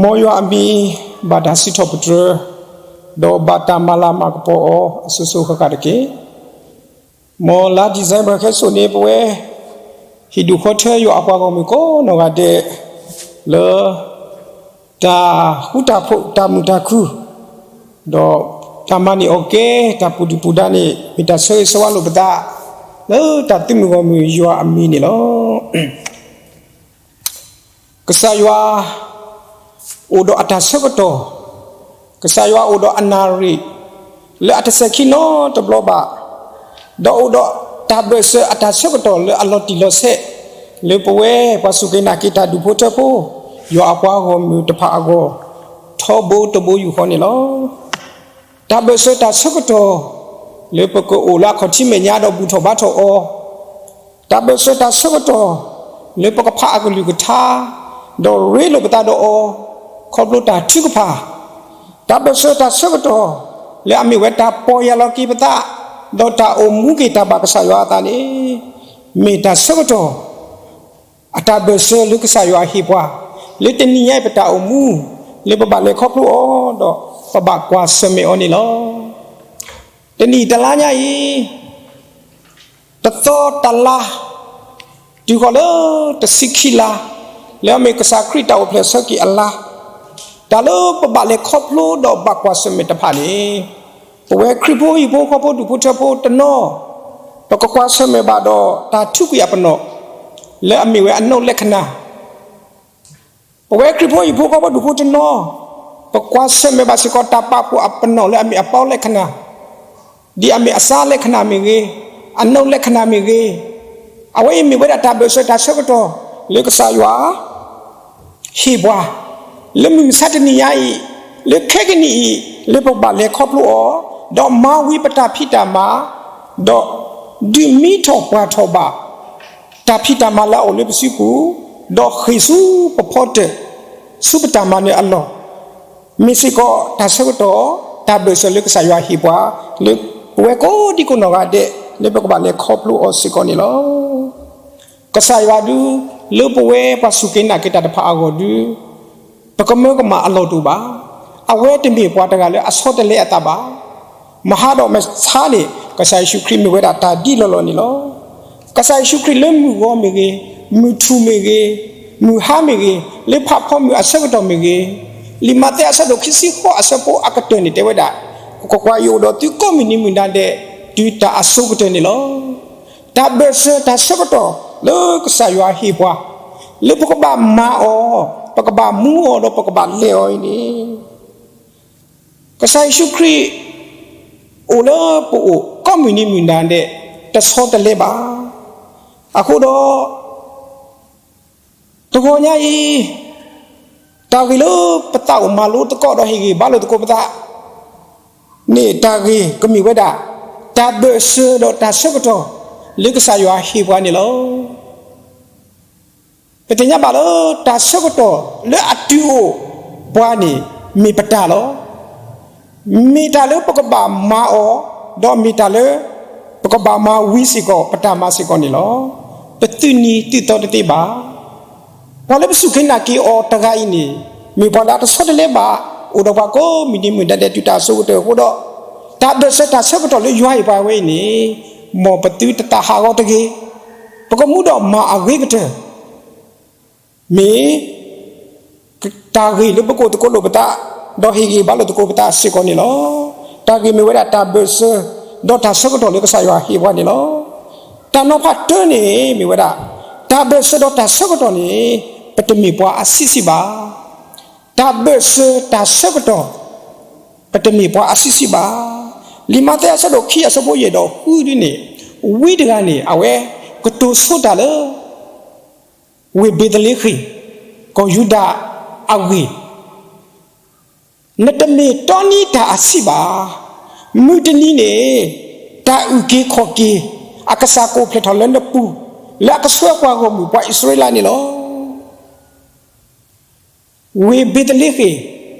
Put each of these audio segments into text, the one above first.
မ်ယွၤအမံၤဘၣ်တၢ်စံးထီၣ်ပတြၢၤ, ဒီးဘၣ်တၢ်မၤလၤမၤကပီၤအီၤအစိၤစိၤဃၣ်ဃၣ်တက့ၢ်. မ်လါ December ခဲစိာ်န့ၣ် ပဝဲဟ့ၣ်ဒုးဃီထၢယွၤအပှၤဂီၢ်မုၢ်ကိးနီၢ်ဂၤဒဲး လၢ တၢ်ဃူတၢ်ဖိး တၢ်မုာ်တၢ်ခုၣ် ဒီးတၢ်မၤန့ၢ်အီၣ်ကဲ တၢ်ပူၤဒုၣ်ပူၤဒါန့ၣ် မ့ၢ်တၢ်ဆၢဂ့ၤဆၢဝါလိာ်ပသး လၢတၢ်သုးမုၢ်ဂီၢ်မုၢ်ယွၤအမံၤန့ၣ်လီၤ. ကစၢ်ယွၤ အိၣ်ဒီးအတၢ်ဆၢကတီၢ်, ကစၢ်ယွၤအိၣ်ဒီးအနၣ်ရံၣ် လၢအတစဲၤခံနီတဘျီဘၣ်, ဒီးအိၣ်ဒီးတၢ်ဘၢၣ်စၢၤအတၢ်ဆၢကတီၢ်လၢအလီၤတံၢ်လီၤဆဲး လၢပဝဲပှၤစူၢ်က့ၤနာ်က့ၤတၢ်ဒူၣ်ဖိထၢဖိ ယွၤအပှၤဂီၢ်မုၢ်တဖၣ်အဂီၢ် ထီဘိတဘိယူၢ်ဃီန့ၣ်လီၤ. တၢ်ဘၢၣ်စၢၤတၢ်ဆၢကတီၢ် လၢပကအိၣ်လၢအခီၣ်ထံးမဲာ်ညါဒီးဘူၣ်ထီၣ်ဘါထီၣ်အီၤ, တၢ်ဘၢၣ်စၢၤတၢ်ဆၢကတီၢ် လၢပကဖးအကလုၢ်ကထါ ဒီးရ့လိာ်ပသးဒီးအီၤ ခီဖျိတၢ်ထုကဖၣ်, တၢ်ဘၢၣ်စၢၤတၢ်ဆၢကတီၢ် လၢအမ့ၢ်ဝဲတၢ်ပီၢ်ယၢ်လီၤက့ၤပသး ဒီးတၢ်အိၣ်မူက့ၤတၢ်ဘၣ်ကစၢ်ယွၤအသးန့ၣ် မ့ၢ်တၢ်ဆၢကတီၢ် အတၢ်ဘၢၣ်စၢၤလၢကစၢ်ယွၤဟ့ၣ်ပှၤ လၢတနံၤညါအံၤပတၢ်အိၣ်မူ လၢပဘၣ်လဲၤခီဖျိအီၤ ဒီးပဘၣ်ကွၢ်ဆၢၣ်မဲာ်အီၤန့ၣ်လီၤ. တနံၤတလါညါအံၤ တသီတလါ တုၤဃီၤလၢတဆံခံလါ လၢအမ့ၢ်ကစၢ်ခရံာ်တၢ်အိၣ်ဖျဲၣ်ဆၢက့ၤအလါ, တၢ်လၢပဘၣ်လဲၤခီဖျိဒီးဘၣ်ကွၢ်ဆၢၣ်မဲာ်တဖၣ်န့ၣ် ပဝဲခရံာ်ဖိဟံၣ်ဖိဃီဖိဒူၣ်ဖိထၢဖိတနီၤ ပကကွၢ်ဆၢၣ်မဲာ်ဘၣ်ဒီးတၢ်ထုးကွံာ်အပနီၣ် လၢအမ့ၢ်ဝဲအနိလက္ခဏာ ပဝဲခရံာ်ဖိဟံၣ်ဖိဃီဖိဒူၣ်ဖိတနီၤ ပကွၢ်ဆၢၣ်မဲာ်ဘၣ်စ့ၢ်ကီးတၢ်ပာ်ဖှိၣ်အပနီၣ်လၢအမ့ၢ်အပီလက္ခဏာ, ဒ်အမ့ၢ်အစါလက္ခဏာမ့ၢ်ဂ့ၤ, အနိလက္ခဏာမ့ၢ်ဂ့ၤ, အဝဲအံၤမ့ၢ်ဝဲဒၣ်တၢ်ဘၢၣ်စၢၤတၢ်ဆၢကတီၢ် လၢကစၢ်ယွၤ ဟ့ၣ်ပှၤ, လၢမုၢ်မဆါတနံၤညါအံၤ, လၢခဲကနံၣ်အံၤ, လၢပကဘၣ်လဲၤခီဖျိအီၤ, ဒီးမၤဝံၤပတၢ်ဖံးတၢ်မၤ, ဒီးဒုးမံထီၣ်ပှၢ်ထီၣ်ဘၣ် တၢ်ဖံးတၢ်မၤလၢအအိၣ်လၢပစုပူၤ, ဒီးဃ့ၢ်ဆူပဖီတၢၣ်, ဆူပတၢ်မၤနၢၤအလီၢ်, မ့ၢ်စ့ၢ်ကီးတၢ်ဆၢကတီၢ်, တၢ်ဘၢၣ်စၢၤလၢကစၢ်ယွၤဟ့ၣ်ပှၤ, လၢပဝဲကိးဒံကိးနီၢ်ဂၤဒဲး, လၢပကဘၣ်လဲၤခီဖျိအီၤစ့ၢ်ကီးန့ၣ်လီၤ. ကစၢ်ယွၤဒုး, လၢပဝဲပှၤစူၢ်က့ၤနာ်က့ၤတၢ်တဖၣ်အဂီၢ်ဒုး, ပကမၢကမၣ်အလီၢ်တအိၣ်ဘၣ်. အဝဲတမ့ၢ်ပှၤတဂၤလၢအဆီတလဲအသးဘၣ်. မဟါဒီးမဆါန့ၣ် ကစၢ်ယ့ၣ်ၡူးခရံာ်မ့ၢ်ဝဲဒၣ်တၢ်ဒ်လီၢ်လီၢ်န့ၣ်လီၤ. ကစၢ်ယ့ၣ်ၡူးခရံာ်လၢမုၢ်ဂီၤမ့ၢ်ဂ့ၤ, မုၢ်ထူၣ်မ့ၢ်ဂ့ၤ, မုၢ်ဟါမ့ၢ်ဂ့ၤ, လၢဖးဖီမုၢ်အဆၢကတီၢ်မ့ၢ်ဂ့ၤ, လံာ်မးသဲအဆၢဒိၣ်ခံဆံဃိးအဆၢဖိအကတၢၢ်န့ၣ်တဲဝဲဒၣ်, ကွၢ်ကွၢ်ယအိၣ်ဒီးသုကိးမုၢ်နံၤမုၢ်နၤဒဲး, တုၤတၢ်အစိၤကတၢၢ်န့ၣ်လီၤ. တၢ်ဘၢၣ်စၢၤတၢ်ဆၢကတီၢ်လၢကစၢ်ယွၤဟ့ၣ်ပှၤ, လၢပကဘၣ်မၤအီၤ, ပကဘၣ်မူအီၤဒီးပကဘၣ်လဲၤအီၤအံၤန့ၣ်, ကစၢ်ယ့ၣ်ၡူးခရံာ် အိၣ်လၢပအိၣ်ကိးမုၢ်နံၤမုၢ်နၤဒဲး, တဆီတလဲဘၣ်. အဃိဒီး တဂီၤညါအံၤ, တၢ်ဂ့ၢ်လၢပသးအိၣ်မၤလိသကိးဒီးဟ့ၣ်ဂံၢ်ဘါလိာ်သကိးပသး န့ၣ်တၢ်ဂ့ၢ်ကမ့ၢ်ဝဲဒၣ်, တၢ်ဘၢၣ်စၢၤဒီးတၢ်ဆၢကတီၢ် လၢကစၢ်ယွၤဟ့ၣ်ပှၤန့ၣ်လီၤ. ပသ့ၣ်ညါဘၣ်လၢတၢ်ဆၢကတီၢ်လၢအတုၤအိၣ်ပှၤန့ၣ် မ့ၢ်ပတၢ်လီၤ. မ့ၢ်တၢ်လၢပကဘၣ်မၤအီၤ, ဒီးမ့ၢ်တၢ်လၢ ပကဘၣ်မၤဝံၤစ့ၢ်ကီး ပတၢ်မၤစ့ၢ်ကီးန့ၣ်လီၤ. ပသုးနံၤသုးသီတသ့ဘၣ်. ပှၤလၢပစူၢ်က့ၤနာ်က့ၤအီၤတဂၤအံၤန့ၣ်, မ့ၢ်ပှၤလၢအတဆီတလဲဘၣ်, အိၣ်ဒီးပှၤကိးမုၢ်နံၤမုၢ်နၤဒဲး တုၤတၢ်အစိၤကတၢၢ်အဃိဒီး, တၢ်ဘၢၣ်စၢၤတၢ်ဆၢကတီၢ်လၢယွၤဟ့ၣ်ပှၤဝဲအံၤန့ၣ်, မ်ပသုတသးဟးဂီၤတဂ့ၤ, ပကမူဒီးမၤအဂ့ၤကတၢၢ် မ့ၢ် တၢ်ဂ့ၢ်လၢပကအိၣ်သကိးလိာ်ပသး, ဒီးဟ့ၣ်ဂံၢ်ဘါလိာ်သကိးပသးစ့ၢ်ကီးန့ၣ်လီၤ. တၢ်ဂ့ၢ်မ့ၢ်ဝဲဒၣ်တၢ်ဘၢၣ်စၢၤ, ဒီးတၢ်ဆၢကတီၢ်လၢကစၢ်ယွၤဟ့ၣ်ပှၤန့ၣ်လီၤ. တၢ်နီၤဖးတၢန့ၣ် မ့ၢ်ဝဲဒၣ်, တၢ်ဘၢၣ်စၢၤဒီးတၢ်ဆၢကတီၢ်န့ၣ်, ပတမ့ၢ်ပှၤအဆံးဆံးဘၣ်. တၢ်ဘၢၣ်စၢၤတၢ်ဆၢကတီၢ်, ပတမ့ၢ်ပှၤအဆံးဆံးဘၣ်. လံာ်မးသဲအဆၢဒိၣ်ခံအဆၢဖိယဲၢ်ဒီးဃုဒ်န့ၣ်, ဝံတဂၤန့ၣ် အဝဲကတိၤဆိတၢ်လၢ ဝ့ၢ်ဘ့းသလ့ဃ့ၣ်, ကီၢ်ယူဒၤအဂ့ၢ်, နတမ့ၢ်တီနံၤတၢ်အဆံးဘၣ်. မုၢ်တနံၤန့ၣ်, တၢ်အုၣ်က့ၤခီၣ်က့ၤ အကစၢ်ကအိၣ်ဖျဲၣ်ထီၣ်လၢနပူၤ, လၢအကဆှၢပှၤဂီၢ်မုၢ်ပှၤအံၣ်စရ့လးန့ၣ်လီၤ. ဝ့ၢ်ဘ့းသလ့ဃ့ၣ်,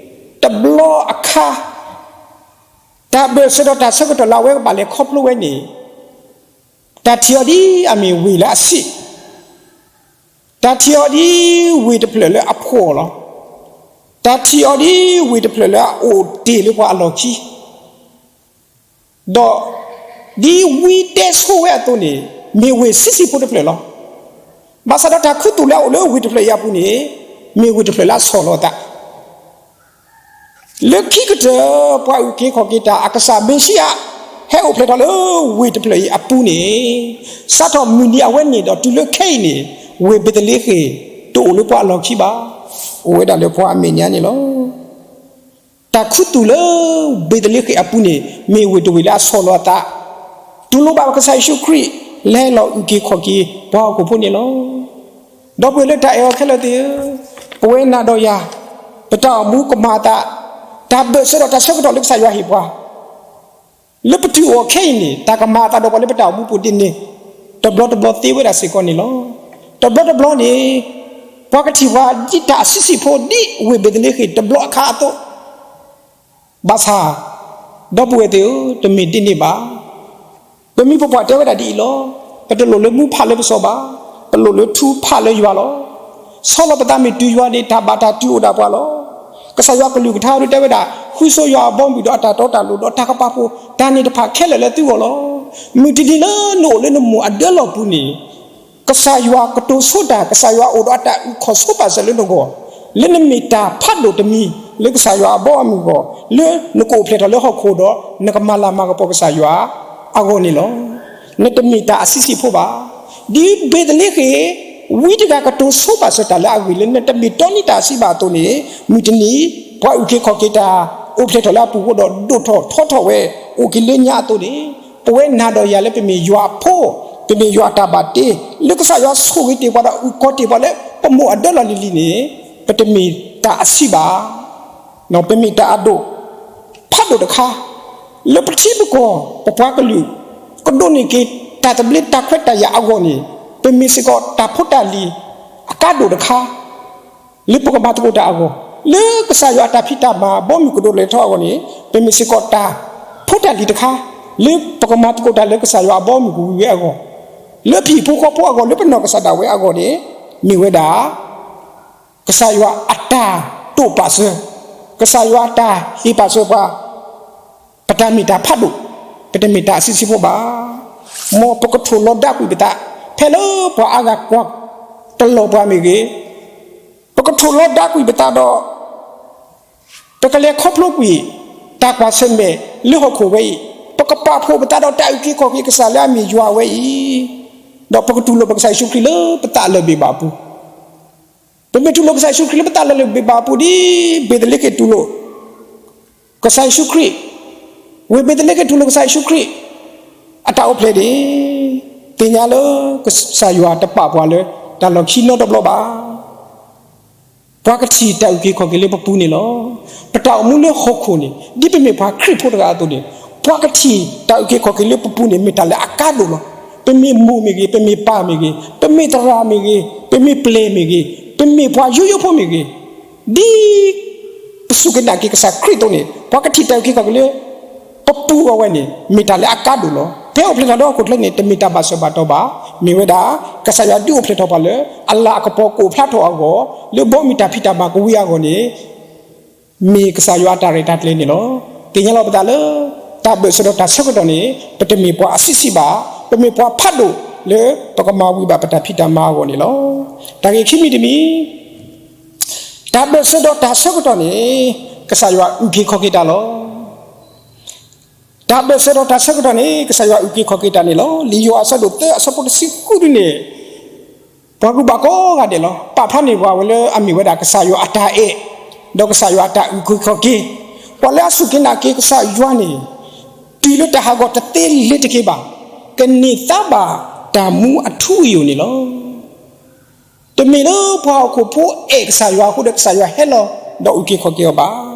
တဘျီအခါ တၢ်ဘၢၣ်စၢၤဒီးတၢ်ဆၢကတီၢ်လၢအဝဲကဘၣ်လဲၤခီဖျိဝဲန့ၣ်, တၢ်ထံၣ်အီၤဒ်အမ့ၢ်ဝ့ၢ်လၢအဆံး, တၢ်ထံၣ်အီၤဒ်ဝ့ၢ်တဖျၢၣ်လၢအဖှီၣ်လီၤ. တၢ်ထံၣ်အီၤဒ်ဝ့ၢ်တဖျၢၣ်လၢအအိၣ်တ့ၢ်လၢပှၤအလီၢ်ခံ, ဒီးဒ်ဝံတဲဆိဝဲအသိးန့ၣ် မ့ၢ်ဝ့ၢ်ဆံးဆံးဖိတဖျၢၣ်လီၤ. ဘၣ်ဆၣ်ဒီးတၢ်ခူသူၣ်လၢအအိၣ်လၢဝ့ၢ်တဖျၢၣ်အံၤအပူၤန့ၣ် မ့ၢ်ဝ့ၢ်တဖျၢၣ်လၢအဆီၣ်လီၤအသး လၢခံကတၢၢ် ပှၤအုၣ်က့ၤခီၣ်က့ၤတၢ် အကစၢ်မ့ၤၡံအၤ ဟဲအိၣ်ဖျဲၣ်ထီၣ်လၢဝ့ၢ်တဖျၢၣ်အံၤအပူၤန့ၣ်, စးထီၣ်မုၢ်နံၤအဝဲန့ၣ်ဒီးတုၤလၢခဲအံၤန့ၣ် ဝ့ၢ်ဘ့းသလ့ဃ့ၣ် တအိၣ်လၢပှၤအလီၢ်ခံဘၣ်. အိၣ်ဝဲဒၣ်လၢပှၤအမဲာ်ညါန့ၣ်လီၤ. တၢ်ခူသူၣ်လၢဘ့းသလ့ဃ့ၣ်အပူၤန့ၣ် မ့ၢ်ဝ့ၢ်တဝ့ၢ်လၢအဆီၣ်လီၤအသး, တူၢ်လိာ်ဘၣ်ကစၢ်ယ့ၣ်ၡူးခရံာ် လဲၤလီၤအုၣ်က့ၤခီၣ်က့ၤပှၤဟီၣ်ခိၣ်ဖိန့ၣ်လီၤ. ဒီပုၢ်ဝဲၢ်လၢတၢ်အဲၣ်အီၤခဲလၢာ်သ့ၣ်ဧၢ, ပဝဲနၤဒီးယၤ, ပတၢ်အိၣ်မူကမၤအသး, တၢ်ဘၢၣ်စၢၤဒီးတၢ်ဆၢကတီၢ်လၢကစၢ်ယွၤဟ့ၣ်ပှၤ လၢပတုၤအီၤခဲအံၤန့ၣ် တၢ်ကမၤအသးဒီးပှၤလၢပတၢ်အိၣ်မူပူၤဒ်န့ၣ် တဘျီတဘျီသ့ဝဲဒၣ်စ့ၢ်ကီးန့ၣ်လီၤ. တဘျီတဘျီန့ၣ် ပှၤကထံၣ်ပှၤဒ်တၢ်အဆံးဆံးဖိဒ်ဝ့ၢ်ဘ့းသလ့ဃ့ၣ်တဘျီအခါအသိး, ဘၣ်ဆၣ် ဒီပုၢ်ဝဲၢ်သ့ၣ်ဧၢ, တမ့ၢ်ဒ်န့ၣ်ဘၣ်. ပမိၢ်ပပၢ်တဲဝဲဒၣ်ဒ်အံၤလီၤ. ပတလိၣ်လၢမူဖးလၢပစီၤဘၣ်, ပလိၣ်လၢထူဖးလၢယွၤလီၤ. ဆီလီၤပသးမ့ၢ်တုၤယွၤန့ၣ် တၢ်ဘၣ်တၢ်တုၤအိၣ်ဒၣ်ပှၤလီၤ. ကစၢ်ယွၤကလုၢ်ကထါဒုးတဲဝဲဒၣ် ဃုဆိယွၤအဘီအမုၢ်ဒီးအတၢ်တီတၢ်လိၤဒီးတၢ်ကပာ်ဖှိၣ် တၢ်န့ၣ်တဖၣ်ခဲလၢာ်လၢသုဂီၢ်လီၤ. မုၢ်တနံၤလၢနအိၣ်လၢနမိၢ်အဒၢလီၢ်ပူၤန့ၣ် ကစၢ်ယွၤကတိၤဆိတၢ်, ကစၢ်ယွၤအိၣ်ဒီးအတၢ်အုၣ်ခီၣ်ဆိပာ်စၢၤလၢနဂီၢ်, လၢနမ့ၢ်တၢ်ဖးဒိၣ်တမံၤလၢကစၢ်ယွၤအဘီအမုၢ်အဂီၢ်, လၢနကအိၣ်ဖျဲၣ်ထီၣ်လၢဟီၣ်ခိၣ်ဒီး နကမၤလၤမၤကပီၤကစၢ်ယွၤအဂီၢ်န့ၣ်လီၤ. နတမ့ၢ်တၢ်အဆံးဆံးဖိဘၣ်. ဒ်ဘ့းသလ့ဃ့ၣ် ဝံတဂၤကတိၤဆိပာ်စၢၤတၢ်လၢအဂ့ၢ်လၢနတမ့ၢ်တီနံၤတၢ်အဆံးဘၣ်အသိးန့ၣ်, မုၢ်တနံၤ ပှၤအုၣ်က့ၤခီၣ်က့ၤတၢ် အိၣ်ဖျဲၣ်ထီၣ်လၢအပူၤဃိဒီး ဒိၣ်ထီၣ်ထီထီၣ်ဝဲ အိၣ်က့ၤလၢညါအသိးန့ၣ်, ပဝဲနၤဒီးယၤလၢပမ့ၢ်ယွၤအဖိ, ပမ့ၢ်ယွၤအတၢ်ဘၣ်တ့, လၢကစၢ်ယွၤဆိၣ်ဂ့ၤတ့ၢ်ပှၤဒီးအုၣ်ကီၤတ့ၢ်ပှၤလၢပမိၢ်အဒၢလီၢ်လံၤလံၤန့ၣ်, ပတမ့ၢ်တၢ်အဆံးဘၣ်. ပမ့ၢ်တၢ်အဒိၣ် ဖးဒိၣ်တခါ, လၢပထံပကီၢ် ပပှၤကလုာ် ကဒိးန့ၢ်က့ၤတၢ်သဘျ့တၢ်ခွဲးတၢ်ယာ်အဂီၢ်န့ၣ်, ပမ့ၢ်စ့ၢ်ကီးတၢ်ဖိတၢ်လံၤအကါဒိၣ်တခါ, လၢပကမၤသကိးတၢ်အဂီၢ်, လၢကစၢ်ယွၤအတၢ်ဖံးတၢ်မၤဘီမုၢ်ကဒိးလဲၤထီၣ်အဂီၢ်န့ၣ်, ပမ့ၢ်စ့ၢ်ကီးတၢ်ဖိတၢ်လံၤတခါ, လၢပကမၤသကိးတၢ်လၢကစၢ်ယွၤအဘီအမုၢ်ကဝံၤဝဲအဂီၢ်, လၢဖံးဖိဃီဖိအဂီၢ် လၢပနီၢ်ကစၢ်ဒၣ်ဝဲအဂီၢ်န့ၣ်, မ့ၢ်ဝဲဒၣ် ကစၢ်ယွၤအတၢ်တိာ်ပာ်စၢၤ, ကစၢ်ယွၤအတၢ်ဟ့ၣ်ပာ်စၢၤပှၤ, ပတၢ်မ့ၢ်တၢ်ဖးဒိၣ်, ပတမ့ၢ်တၢ်အဆံးဆံးဖိဘၣ်. မ်ပကထိၣ်လီၤဒၣ်ကွံာ်ပသး, ဖဲလၢပှၤအါဂၤကွၢ်တလီၤပှၤမ့ၢ်ဂ့ၤ, ပကထိၣ်လီၤဒၣ်ကွံာ်ပသးဒီး ပကလဲၤခီဖျိကွံာ် တၢ်ကွၢ်ဆၢၣ်မဲာ်လၢဟီၣ်ခိၣ်ဝဲအံၤ, ပကပာ်ဖှိၣ်ပသးဒီးတၢ်အုၣ်က့ၤခီၣ်က့ၤကစၢ်လၢအမ့ၢ်ယွၤဝဲအံၤ, ဒီးပကတူၢ်လိာ်ပကစၢ်ယ့ၣ်ၡူးခရံာ်လၢပသးလၢာ်ဘ့ၣ်ဘၣ်အပူၤ ပမ့ၢ်တူၢ်လိာ်ကစၢ်ယ့ၣ်ၡူးခရံာ်လၢပသးလၢာ်ဘ့ၣ်ဘၣ်အပူၤ ဒ်ဘ့းသလ့ဃ့ၣ်တူၢ်လိာ် ကစၢ်ယ့ၣ်ၡူးခရံာ်, ဝ့ၢ်ဘ့းသလ့ဃ့ၣ်တူၢ်လိာ်ကစၢ်ယ့ၣ်ၡူးခရံာ် အတၢ်အိၣ်ဖျဲၣ်န့ၣ်, သ့ၣ်ညါလၢကစၢ်ယွၤတပာ်ပှၤလၢ တၢ်လီၢ်ခံနီတဘျီဘၣ်. ပှၤကထံၣ်တၢ်အုၣ်က့ၤခီၣ်က့ၤလၢပပူၤန့ၣ်လီၤ. ပတၢ်အိၣ်မူလၢဟီၣ်ခိၣ်န့ၣ် ဒ်ပမ့ၢ်ပှၤခရံာ်ဖိတဂၤအသိးန့ၣ်, ပှၤကထံၣ်တၢ်အုၣ်က့ၤခီၣ်က့ၤလၢပပူၤန့ၣ် မ့ၢ်တၢ်လၢအကါဒိၣ်လီၤ. ပမ့ၢ်မိၢ်မ့ၢ်ဂ့ၤ, ပမ့ၢ်ပၢ်မ့ၢ်ဂ့ၤ, ပမ့ၢ်သရၣ်မ့ၢ်ဂ့ၤ, ပမ့ၢ်ပျဲၢ်မ့ၢ်ဂ့ၤ, ပမ့ၢ်ပှၤယိယိဖိမ့ၢ်ဂ့ၤ, ဒ်ပစူၢ်က့ၤနာ်က့ၤကစၢ်ခရံာ်အသိးန့ၣ်, ပှၤကထံၣ်တၢ်အုၣ်က့ၤခီၣ်က့ၤလၢ ပပူၤအဝဲန့ၣ် မ့ၢ်တၢ်လၢအကါဒိၣ်လီၤ. ဖဲအိၣ်ဖျဲၣ်ထီၣ်လၢဟီၣ်ခိၣ်ချၢန့ၣ် တမ့ၢ်တၢ်ဘၣ်စၢၤဘၣ်တီၢ်ဘၣ်. မ့ၢ်ဝဲဒၣ် ကစၢ်ယွၤဒုးအိၣ်ဖျဲၣ်ထီၣ်ပှၤလၢ အလၤအကပီၤကအိၣ်ဖျါထီၣ်အဂီၢ်, လၢဘီမုၢ်တၢ်ဖံးတၢ်မၤကဝံၤအဂီၢ်န့ၣ် မ့ၢ်ကစၢ်ယွၤအတၢ်ရဲၣ်တၢ်ကျဲၤန့ၣ်လီၤ. သ့ၣ်ညါလီၤပသးလၢ တၢ်ဘၢၣ်စၢၤဒီးတၢ်ဆၢကတီၢ်န့ၣ် ပတမ့ၢ်ပှၤအဆံးဆံးဘၣ်, ပမ့ၢ်ပှၤဖးဒိၣ်လၢပကမၤဝံၤဘၣ်ပတၢ်ဖံးတၢ်မၤအဂီၢ်န့ၣ်လီၤ. တၢ်ဂ့ၢ်ခံမံၤတမံၤ တၢ်ဘၢၣ်စၢၤဒီးတၢ်ဆၢကတီၢ်န့ၣ် ကစၢ်ယွၤအုၣ်က့ၤခီၣ်က့ၤတၢ်လီၤ. တၢ်ဘၢၣ်စၢၤဒီးတၢ်ဆၢကတီၢ်န့ၣ် ကစၢ်ယွၤအုၣ်က့ၤခီၣ်က့ၤတၢ်န့ၣ်လီၤ. လံာ်ယိၤဟၣ်အဆၢဒိၣ်သၢအဆၢဖိတဆံဃုဒ်န့ၣ် ပှၤဂုၤဘၣ်ကိးဂၤဒဲးလီၤ. ပာ်ဖျါန့ၢ်ပှၤဝဲလၢအမ့ၢ်ဝဲဒၣ်ကစၢ်ယွၤအတၢ်အဲၣ်, ဒီးကစၢ်ယွၤအတၢ်အုၣ်က့ၤခီၣ်က့ၤ, ပှၤလၢအစူၢ်က့ၤနာ်က့ၤကစၢ်ယွၤန့ၣ် တုၤလၢတၢ်ဟးဂီၤတသ့လၢၤတက့ၢ်ဘၣ်, ကန့ၢ်သါဘၣ်တၢ်မူအထူအယိာ်န့ၣ်လီၤ. တမ့ၢ်လၢပှၤဟီၣ်ခိၣ်ဖိအဲၣ်ကစၢ်ယွၤအဃိဒီး ကစၢ်ယွၤဟဲလီၤဒီးအုၣ်က့ၤခီၣ်က့ၤအီၤဘၣ်.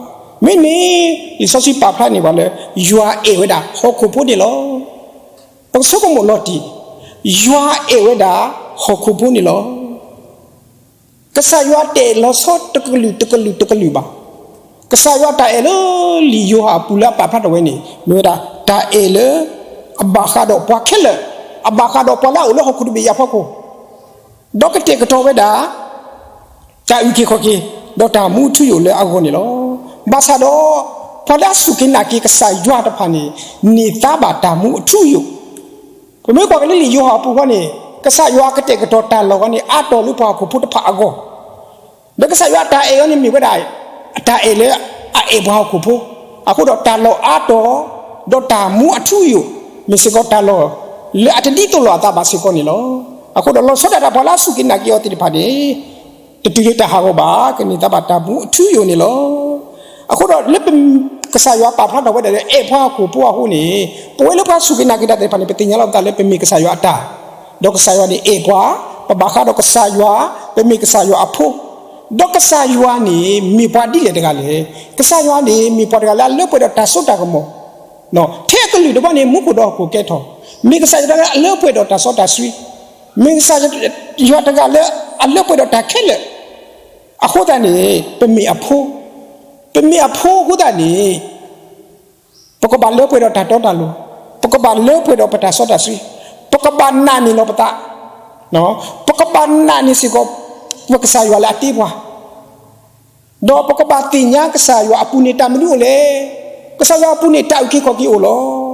မ့မ့ၢ်လံာ်စီဆှံပာ်ဖျါန့ၢ်ပှၤလၢ ယွၤအဲၣ်ဝဲဒၣ်ဟီၣ်ခိၣ်ဖိန့ၣ်လီၤ. ပကဆိကမိၣ်လီၤတံၢ်, ယွၤအဲၣ်ဝဲဒၣ်ဟီၣ်ခိၣ်ဖိန့ၣ်လီၤ. ကစၢ်ယွၤတအဲၣ်လီၤဆီတကလုာ်တကလုာ်တကလုာ်ဘၣ်. ကစၢ်ယွၤတၢ်အဲၣ်လၢလံာ်ယိၤဟၣ်အပူၤလၢအပာ်ဖျါထီၣ်ဝဲန့ၣ် မ့ၢ်ဝဲဒၣ် တၢ်အဲၣ်လၢအဘၣ်ဃးဒီးပှၤခဲလၢာ်, အဘၣ်ဃးဒီးပှၤလၢအအိၣ်လၢဟီၣ်ခိၣ်တဘ့ၣ်အံၤအဖီခိၣ်, ဒီးကတဲာ်ကတီၤဝဲဒၣ် တၢ်အုၣ်က့ၤခီၣ်က့ၤ ဒီးတၢ်မူအထူအယိာ်လၢအဂီၢ်န့ၣ်လီၤ. ဘၣ်ဆၣ်ဒီး ပှၤလၢအစူၢ်က့ၤနာ်က့ၤကစၢ်ယွၤတဖၣ်န့ၣ် န့ၢ်သါဘၣ်တၢ်မူအထူအယိာ်. ပမ့ၢ်ကွၢ်က့ၤလၢလံာ်ယိၤဟၣ်အပူၤဃီန့ၣ် ကစၢ်ယွၤအကတဲာ်ကတီၤတၢ်လီၢ်ဃီန့ၣ် အါတီၤလၢပှၤဟီၣ်ခိၣ်ဖိတဖၣ်အဂီၢ် ဒီးကစၢ်ယွၤအတၢ်အဲၣ်အီၤန့ၣ်မ့ၢ်ဝဲဒၣ် အတၢ်အဲၣ်လၢအအဲၣ်ပှၤဟီၣ်ခိၣ်ဖိ, အဃိဒီးတၢ်လီၢ်အါတီၤ ဒီးတၢ်မူအထူအယိာ် မ့ၢ်စ့ၢ်ကီးတၢ်လီၢ်လၢအတဒ်သိးလိာ်အသးဘၣ်စ့ၢ်ကီးန့ၣ်လီၤ. အဃိဒီးလီၤဆီဒၣ်တၢ် ပှၤလၢအစူၢ်က့ၤနာ်က့ၤအီၤသ့ၣ်တဖၣ်န့ၣ် တတုၤလၢတၢ်ဟးဂီၤဘၣ်, ကန့ၢ်သါဘၣ်တၢ်မူအထူအယိာ်န့ၣ်လီၤ. အဃိဒီးလၢပ ကစၢ်ယွၤပာ်ဖျါထီၣ်ဝဲဒၣ်လၢအဲၣ်ပှၤဟီၣ်ခိၣ်ဖိအဃိန့ၣ် ပဝဲလၢပှၤစူၢ်က့ၤနာ်က့ၤတၢ်သ့ၣ်တဖၣ်န့ၣ် ပသ့ၣ်ညါလီၤပသးလၢပမ့ၢ်ကစၢ်ယွၤအတၢ်, ဒီးကစၢ်ယွၤန့ၣ်အဲၣ်ပှၤ, ပဘၣ်ဃးဒီးကစၢ်ယွၤ, ပမ့ၢ်ကစၢ်ယွၤအဖိ, ဒီးကစၢ်ယွၤန့ၣ်မ့ၢ်ပှၤဒ်လဲၣ်တဂၤလဲၣ်. ကစၢ်ယွၤန့ၣ်မ့ၢ်ပှၤတဂၤလၢအလၢပှဲၤဒီးတၢ်စိတၢ်ကမီၤ, ထဲအကလုာ်တဘီန့ၣ် မူခိၣ်ဒီးဟီၣ်ခိၣ်ကဲထီၣ်, မ့ၢ်ကစၢ်ယွၤတဂၤလၢအလၢပှဲၤဒီးတၢ်စီတၢ်ဆှံ, မ့ၢ်ကစၢ်ယွၤတဂၤလၢအလၢပှဲၤဒီးတၢ်ခဲလၢာ်, အဃိသတးန့ၣ် ပမ့ၢ်အဖိ, ပမ့ၢ်အဖိအဃိသတးန့ၣ် ပကဘၣ်လၢပှဲၤဒီးတၢ်တီတၢ်လိၤ, ပကဘၣ်လၢပှဲၤဒီးပတၢ်စီတၢ်ဆှံ, ပကဘၣ်နာ်န့ၢ်လီၤပသး, ပကဘၣ်နာ်န့ၢ်စ့ၢ်ကီး ပကစၢ်ယွၤလၢအတ့ပှၤ, ဒီးပကဘၣ်သ့ၣ်ညါကစၢ်ယွၤအပူၤန့ၣ်တၢ်မနုၤအိၣ်လဲၣ်. ကစၢ်ယွၤအပူၤန့ၣ်တၢ်အုၣ်က့ၤခီၣ်က့ၤအိၣ်လီၤ.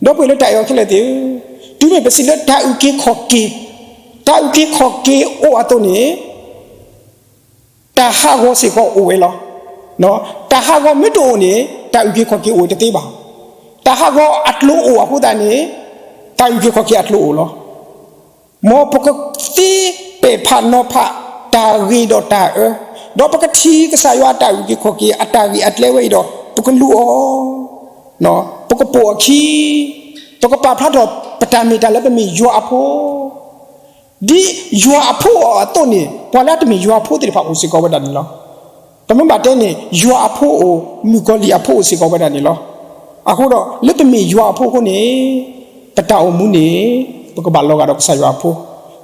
ဒီပုၢ်ဝဲၢ်လၢတၢ်အဲၣ်အီၤခဲလၢာ်သ့ၣ်ဧၢ, တုၤမ့ၢ်ပစံးလၢတၢ်အုၣ်က့ၤခီၣ်က့ၤ, တၢ်အုၣ်က့ၤခီၣ်က့ၤအိၣ်အသိးန့ၣ် တၢ်ဟးဂီၤစ့ၢ်ကီးအိၣ်ဝဲလီၤ. တၢ်ဟးဂီၤမ့ၢ်တအိၣ်န့ၣ် တၢ်အုၣ်က့ၤခီၣ်က့ၤအိၣ်တသ့ဘၣ်. တၢ်ဟးဂီၤအကျိၤအိၣ်အဃိသတးန့ၣ် တၢ်အုၣ်က့ၤခီၣ်က့ၤအကျိၤအိၣ်လီၤ. မ်ပကသ့ပဲာ်ဖးနီၤဖး တၢ်ဂ့ၤဒီးတၢ်အၢ, ဒီးပကထံၣ်ကစၢ်ယွၤအတၢ်အုၣ်က့ၤခီၣ်က့ၤအတၢ်ဂ့ၢ်အကျဲဝဲအံၤဒီး ပကလူၤအီၤ, ပကပိာ်အခံ, ပကပာ်ဖျါထီၣ်ပတၢ်မ့ၢ်တၢ်လၢပမ့ၢ်ယွၤအဖိ ဒ်ယွၤအဖိအသိးန့ၣ် ပှၤလၢအတမ့ၢ်ယွၤအဖိသ့ၣ်တဖၣ် အိၣ်စ့ၢ်ကီးဝဲဒၣ်န့ၣ်လီၤ. ပမ့ၢ်ဘၣ်တဲန့ၣ် ယွၤအဖိအိၣ်, မုၣ်ကီၤလံၢ်အဖိအိၣ်စ့ၢ်ကီးဝဲဒၣ်န့ၣ်လီၤ. အဃိဒီး လၢပမ့ၢ်ယွၤအဖိအဃိန့ၣ် ပတၢ်အိၣ်မူန့ၣ် ပကဘၣ်လီၤဂာ်ဒီးကစၢ်ယွၤအဖိ,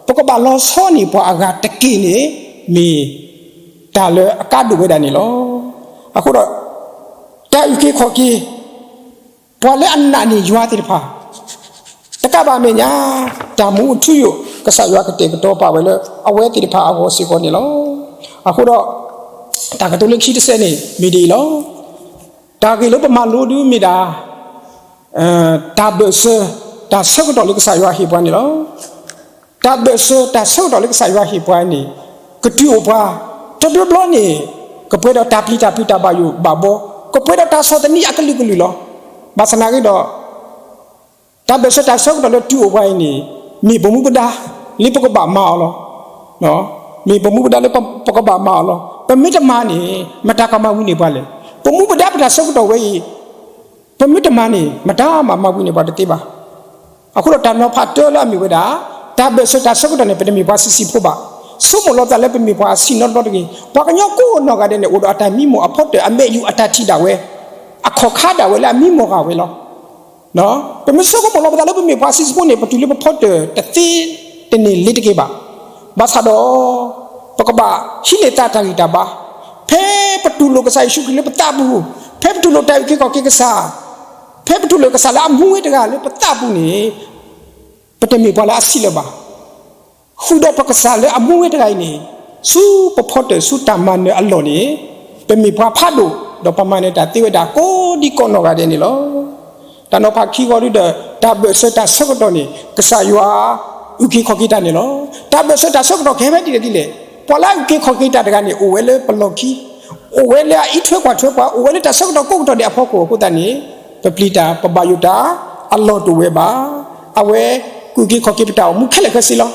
ပကဘၣ်လီၤဆီန့ၢ်ပှၤအဂၤတက့ၢ်န့ၣ် မ့ၢ်တၢ်လၢအကါဒိၣ်ဝဲဒၣ်န့ၣ်လီၤ. အဃိဒီး တၢ်အုၣ်က့ၤခီၣ်က့ၤ ပှၤလၢအနာ်န့ၢ်ယွၤသ့ၣ်တဖၣ် တကးဘၣ်အမဲာ်ညါ တၢ်မူအထူအယိာ် ကစၢ်ယွၤကတဲာ်ကတီၤပာ်ဝဲလၢ အဝဲသ့ၣ်တဖၣ်အဂီၢ်စ့ၢ်ကီးန့ၣ်လီၤ. အဃိဒီး တၢ်ကတိၤလၢခံတစဲးန့ၣ် မ့ၢ်ဒ်အံၤလီၤ. တၢ်ဂ့ၢ်လၢပမၤလိဒုးမ့ၢ်ဒၣ် တၢ်ဘၢၣ်စၢၤ တၢ်ဆၢကတီၢ်လၢကစၢ်ယွၤဟ့ၣ်ပှၤန့ၣ်လီၤ. တၢ်ဘၢၣ်စၢၤတၢ်ဆၢကတီၢ်လၢကစၢ်ယွၤဟ့ၣ်ပှၤန့ၣ် ကတုၤအိၣ်ပှၤ တဘျီဘျီန့ၣ် ကပှဲၤဒီးတၢ်ပျံၤတၢ်ဖုးတၢ်ဘၣ်ယိၣ်ဘၣ်ဘီ, ကပှဲၤဒီးတၢ်ဆီၣ်သနံးအကလုာ်ကလုာ်လီၤ. ဘၣ်ဆၣ်သနာ်က့ဒီး တၢ်ဘၢၣ်စၢၤတၢ်ဆၢကတီၢ်လၢတုၤအိၣ်ပှၤအံၤန့ၣ် မ့ၢ်ပမူပဒါလၢပကဘၣ်မၤအီၤလီၤ. မ့ၢ်ပမူပဒါလၢပကဘၣ်မၤအီၤလီၤ. ပမ့ၢ်တမၤန့ၣ် မတၤကမၤဝံၤန့ၢ်ပှၤလဲၣ်. ပမူပဒါပတၢ်ဆၢကတီၢ်ဝဲအံၤ ပမ့ၢ်တမၤန့ၣ် မတၤမၤမၤဝံၤန့ၢ်ပှၤတသ့ဘၣ်. အဃိဒီးတၢ်နီၤဖးတၢလၢအမ့ၢ်ဝဲဒၣ် တၢ်ဘၢၣ်စၢၤတၢ်ဆၢကတီၢ်န့ၣ် ပတမ့ၢ်ပှၤဆံးဆံးဖိဘၣ်. ဆိကမိၣ်လီၤပသးလၢပမ့ၢ်ပှၤအဆံးနီတဘျီတဂ့ၤ. ပှၤကညီကိးနီၢ်ဂၤဒဲးန့ၣ် အိၣ်ဒီးအတၢ်မံမီၢ်အဖီတၢၣ် အမဲာ်ယူၤအတၢ်ထံၣ်ဒၣ်ဝဲ အခီၣ်ခါဒၣ်ဝဲလၢအမံမီၢ်ဂာ်ဝဲလီၤ. ပမ့ၢ်ဆိကမိၣ်လီၤပသးလၢပမ့ၢ်ပှၤဆံးဆံးဖိန့ၣ် ပတုၤလၢပဖီတၢၣ်တသ့တန့ၢ်လ့ၤတက့ၢ်ဘၣ်. ဘၣ်ဆၣ်ဒီး ပကဘၣ်ဟံးန့ၢ်သးတၢ်ဂံၢ်တၢ်ဘါ, ဖဲပတူၢ်လိာ်ကစၢ်ယ့ၣ်ၡူးခရံာ်လၢပသးပူၤ, ဖဲပတူၢ်လိာ်တၢ်အုၣ်က့ၤခီၣ်က့ၤကစၢ်, ဖဲပတူၢ်လိာ်ကစၢ်လၢအမူဝဲတဂၤလၢပသးပူၤန့ၣ် ပတမ့ၢ်ပှၤလၢအဆံးလၢၤဘၣ်. ဃုာ်ဒီးပကစၢ်လၢအမူဝဲတဂၤအံၤန့ၣ် ဆူပဖီတၢၣ်ဆူတၢ်မၤနၢၤအလီၢ်န့ၣ် ပမ့ၢ်ပှၤဖးဒိၣ် ဒီးပမၤနၢၤတၢ်သ့ဝဲဒၣ်ကိးဒံကိးနီၢ်ဂၤဒဲးန့ၣ်လီၤ. တၢ်နီၤဖးခံဂီၤဒုဒီး တၢ်ဘၢၣ်စၢၤတၢ်ဆၢကတီၢ်န့ၣ် ကစၢ်ယွၤအုၣ်က့ၤခီၣ်က့ၤတၢ်န့ၣ်လီၤ. တၢ်ဘၢၣ်စၢၤတၢ်ဆၢကတီၢ်ကဟဲဖဲဒ်လဲၣ်ဒ်လဲၣ်. ပှၤလၢအအုၣ်က့ၤခီၣ်က့ၤတၢ်တဂၤန့ၣ် အိၣ်ဝဲလၢပလီၢ်ခံ, အိၣ်ဝဲလၢအအံးထွဲကွၢ်ထွဲပှၤ, အိၣ်ဝဲလၢတၢ်ဆၢကတီၢ်ကိးကတီၢ်ဒဲးအဖီခိၣ်အဃိသတးန့ၣ် ပပျံၤတၢ်ပဘၣ်ယိၣ်တၢ်အလီၢ်တအိၣ်ဝဲဘၣ်. အဝဲကအုၣ်က့ၤခီၣ်က့ၤပတၢ်အိၣ်မူခဲလၢာ်ခဲဆ့လီၤ.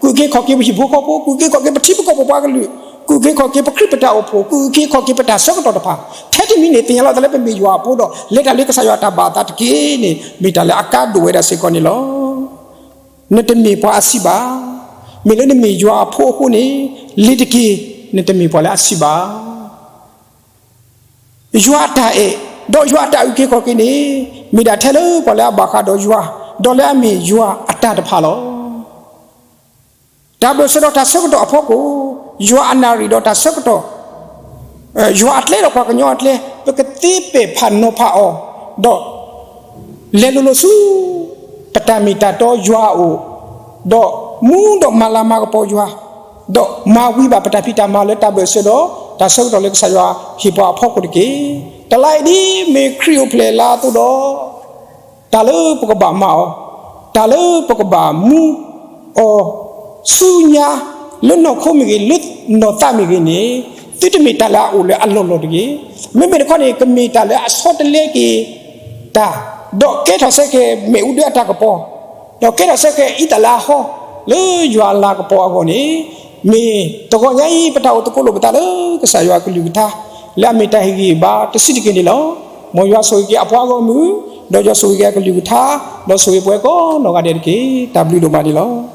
ကအုၣ်က့ၤခီၣ်က့ၤပဟံၣ်ဖိဃီဖိ, ကအုၣ်က့ၤခီၣ်က့ၤပထံပကီၢ်ပပှၤကလုာ်, ကအုၣ်က့ၤခီၣ်က့ၤပခရံာ်ပတၢ်အိၣ်ဖှိၣ်, ကအုၣ်က့ၤခီၣ်က့ၤပတၢ်ဆၢကတီၢ်တဖၣ်. ထဲတမံၤန့ၣ် သ့ၣ်ညါလီၤသးလၢပမ့ၢ်ယွၤအဖိဒီး လဲၤတၢ်လၢကစၢ်ယွၤတၢ်ဘၣ်အသးတက့ၢ်န့ၣ် မ့ၢ်တၢ်လၢအကါဒိၣ်ဝဲဒၣ်စ့ၢ်ကီးန့ၣ်လီၤ. နတမ့ၢ်ပှၤအဆံးဘၣ်. မ့ၢ်လၢနမ့ၢ်ယွၤအဖိအဃိန့ၣ် လ့ၤတက့ၢ်, နတမ့ၢ်ပှၤလၢအဆံးဘၣ်. ယွၤအတၢ်အဲၣ် ဒီးယွၤအတၢ်အုၣ်က့ၤခီၣ်က့ၤန့ၣ် မ့ၢ်ဒၣ်ထဲလၢပှၤလၢအဘၣ်ဃးဒီးယွၤ ဒီးလၢအမ့ၢ်ယွၤအတၢ်တဖၣ်လီၤ. တၢ်ဘၢၣ်စၢၤဒီးတၢ်ဆၢကတီၢ်အဖီခိၣ်, ယွၤအနၣ်ရံၣ်ဒီးတၢ်ဆၢကတီၢ်, ယွၤအကျဲဒီးပှၤကညီအကျဲ ပကသ့ပဲာ်ဖးနီၤဖးအီၤ, ဒီး လဲၤလိၤလိၤဆူ ပတၢ်မ့ၢ်တၢ်တီယွၤအအိၣ်, ဒီးမူဒီးမၤလၤမၤကပီၤယွၤ, ဒီးမၤဝံၤဘၣ်ပတၢ်ဖံးတၢ်မၤလၢတၢ်ဘၢၣ်စၢၤဒီး တၢ်ဆၢကတီၢ်လၢကစၢ်ယွၤဟ့ၣ်ပှၤအဖီခိၣ်တက့ၢ်. တလါအံၤဒ်မ့ၢ်ခရံာ်အိၣ်ဖျဲၣ်လါအသိးဒီး တၢ်လၢပကဘၣ်မၤအီၤ, တၢ်လၢပကဘၣ်မူအီၤဆူညါ လၢနီၢ်ခိမ့ၢ်ဂ့ၤ, လၢနီၢ်သးမ့ၢ်ဂ့ၤန့ၣ်, သုတမ့ၢ်တၢ်လၢအအိၣ်လၢအလီၢ်လီၢ်တဂ့ၤ. မ့မ့ၢ်တခီန့ၣ် ကမ့ၢ်တၢ်လၢအဆီတလဲက့ၤတၢ်, ဒီးကဲထီၣ်ဆၢက့ၤမ့ၣ်အူဒၢအတၢ်ကပီၤ, ဒီးကဲထီၣ်ဆၢက့ၤအံသၣ်လၢအဟီ လၢယွၤအလၤကပီၤအဂီၢ်န့ၣ်, မ့ၢ်တဂီၤညါအံၤ ပတၢ်အိၣ်သကိးလိာ်ပသးလၢကစၢ်ယွၤအကလုၢ်ကထါ လၢအမ့ၢ်တၢ်ဟ့ၣ်ဂံၢ်ဟ့ၣ်ဘါတဆံးတက့ၢ်န့ၣ်လီၤ. မ်ယွၤဆိၣ်ဂ့ၤက့ၤအပှၤဂီၢ်မုၢ်, ဒီးယွၤဆိၣ်ဂ့ၤက့ၤအကလုၢ်ကထါ, ဒီးဆိၣ်ဂ့ၤပဝဲကိးနီၢ်ဂၤဒဲးတက့ၢ်. တၢ်ဘျုးဒိၣ်မးန့ၣ်လီၤ.